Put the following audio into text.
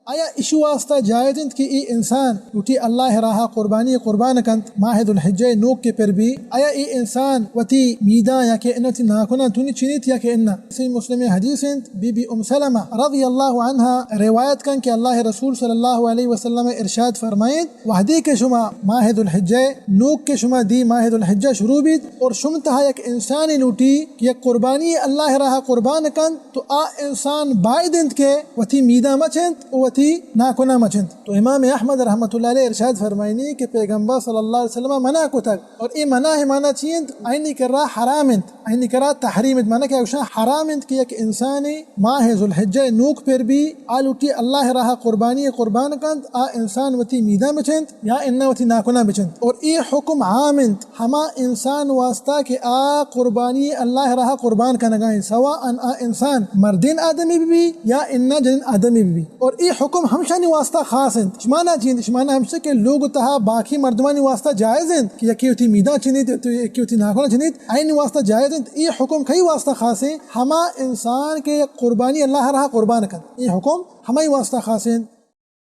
آیا ایشی واسطہ جائز انت کہ اے انسان لوٹی اللہ راہا قربانی قربان کنت ماہ ذوالحجہ نوک کہ پر بی؟ آیا اے انسان وتی میداں یا کہ انہ وتی ناکناں تونی چنیت یا کہ انہ؟ صحیح مسلم حدیث انت، بی بی ام سلمہ رضی اللہ عنہا روایت کن کہ اللہ رسول صلی اللہ علیہ وسلم ارشاد فرمائیت، وہدے کہ شما ماہ ذوالحجہ نوک کہ شما دی ماہ ذوالحجہ شروع بیت اور شم تہا یک انسانی لوٹی کہ یک قربانی اللہ راہا قربان کنت، تو آ انسان باید انت کہ وتی میداں مچنت و وتی ناکناں مچنت۔ تو امام احمد رحمۃ اللہ علیہ ارشاد فرمائنی کہ پیغمبر صلی اللہ علیہ وسلم منع کتگ، اور اے منع معنی چی انت؟ آئینی کرا حرام انت، آئینی کرا تحریم انت، معنی کہ اوشاں حرام انت کہ یک انسانی ماہ ذوالحجہ نوک پر بی، آ لوٹی اللہ راہ قربانی قربان کنت، آ انسان وتی میداں بچنت یا انہ وتی ناکناں بچنت۔ اور اے حکم عام انت ہما انسان واسطہ کہ آ قربانی اللہ راہ قربان کنگا انت، سواء آ انسان مردین آدمی بی یا انہ جنین آدمی بی۔ اور اے حکم ہمشانی واسطہ خاص انت۔ شمانا چی انت؟ شمانا ہمشہ کہ لوگ تہا باقی مردمانی واسطہ جائز انت کہ یکی وتی میداں چنیت، یکی وتی ناکناں چنیت، آئینی واسطہ جائز انت۔ اے حکم کئی واسطہ خاص انت؟ ہما انسان کہ یک قربانی اللہ راہ قربان کنت، اے حکم ہمائی واسطہ خاص انت۔